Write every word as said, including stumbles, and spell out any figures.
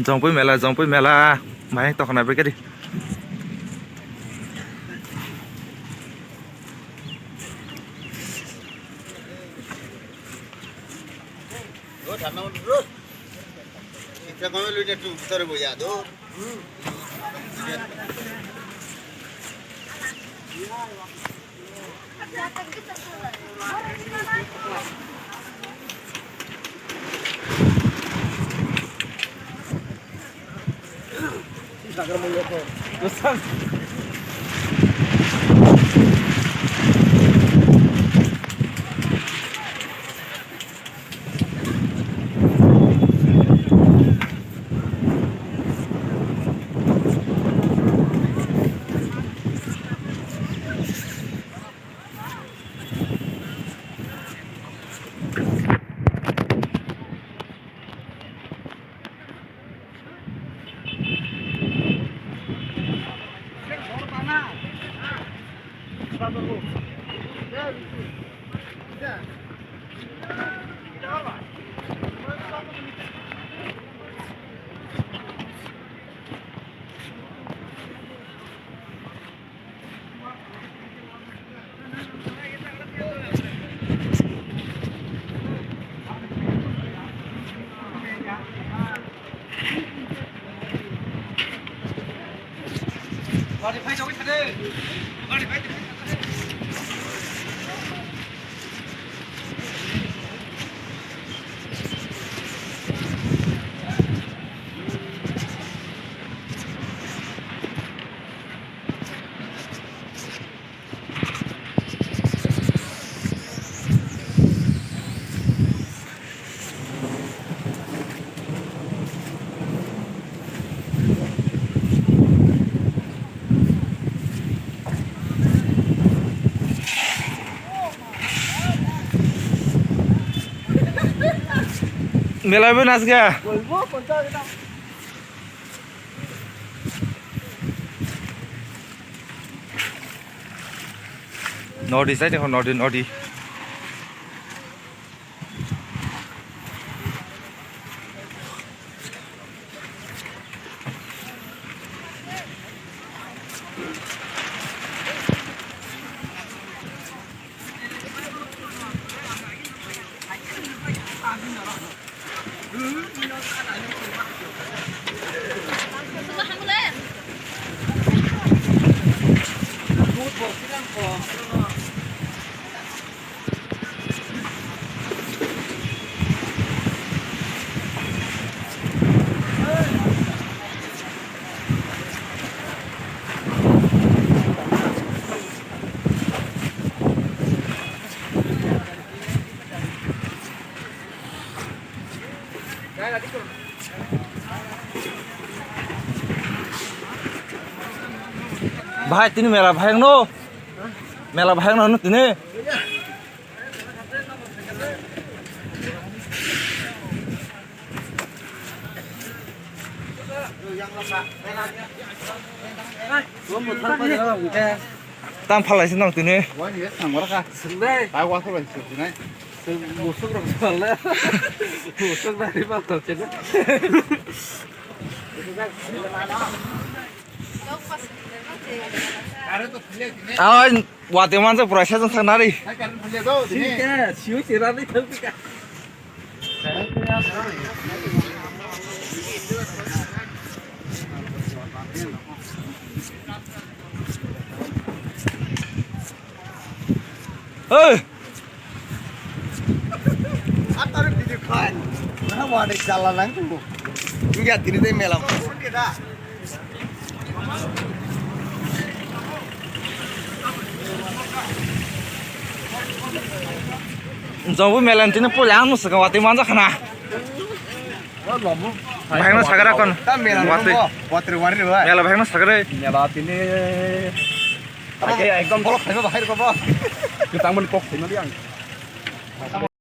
Jongpui mela, Jongpui mela. Bahai tokona bai kari. Mela bo nasga. Nodi sai tengkho, nodi, nodi. Bahai tini mela bahai no, mela bahai no tini. Tam phalai se nang tini. Musuk rok phalai. Musuk nari phalai. Oi, wate manjak pura sejong thang nari. Siu ke, siu ke nari thang pika. Oi. Atar video khai. Na wani chala lang tu. India tini dei mela. Jongpui mela tini puila ang swkang watwi manjak khna. Bahai no sagra kon. Ta mela watwi. Watwi wari bai. Mela bahai no sagra. Mela tini. Ake ekdom bolok khaiba bahai ko ba. Kita mon kok khaiba yang.